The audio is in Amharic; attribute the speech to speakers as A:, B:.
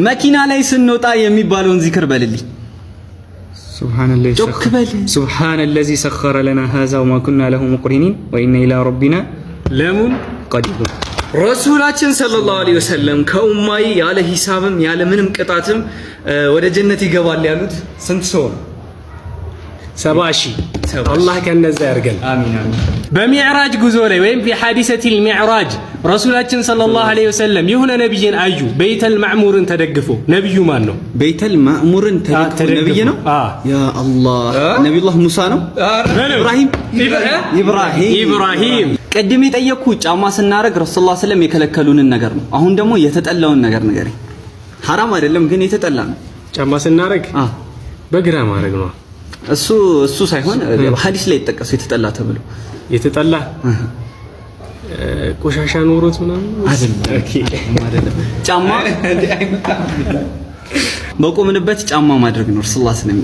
A: መኪና ላይ ስንወጣ የሚባለውን ዚክር በልልኝ። ጮክ በል።
B: سبحان الذي سخر لنا هذا وما كنا له مقرنين وإنا إلى ربنا لمنقلبون። ረሱላችን صلى الله عليه وسلم ከኡማዬ ያለ ሂሳብም ያለ ምንም ቅጣትም ወደ ጀነት ይገባል ያሉት ስንት ሰው ነው?
C: 70,000። አላህ ከነዛ ያርገን።
B: አሚን አሚን።
C: በሚዕራጅ ጉዞ ላይ ወይም في حادثة المعراج ረሱላችን صلى الله عليه وسلم የሆነ ነብይን አዩ። ቤተል ማዕሙርን ተደግፎ። ነብዩ ማን ነው?
A: ቤተል ማዕሙርን ተደግፎ ነብይ ነው። يا الله፣ ነቢዩላህ ሙሳ ነው። ኢብራሂም ኢብራሂም
C: ኢብራሂም።
A: ቅድም የጠየቅኩ ጫማ ስናደርግ ረሱላህ ሰለም የከለከሉንን ነገር ነው። አሁን ደግሞ የተጠላውን ነገር ንገረኝ። ሐራም አይደለም ግን የተጠላ ነው።
C: ጫማ ስናደርግ በግራ ማድረግ ነው።
A: እሱ ሳይሆን ሐዲስ ላይ የተጠቀሰው የተጠላ ተብሎ።
C: የተጠላ ቆሻሻ ኖሮት ምናምን?
A: አይደለም፣ አይደለም። ጫማ በቆምንበት ጫማ ማድረግ ነው ረሱላህ ሰለም።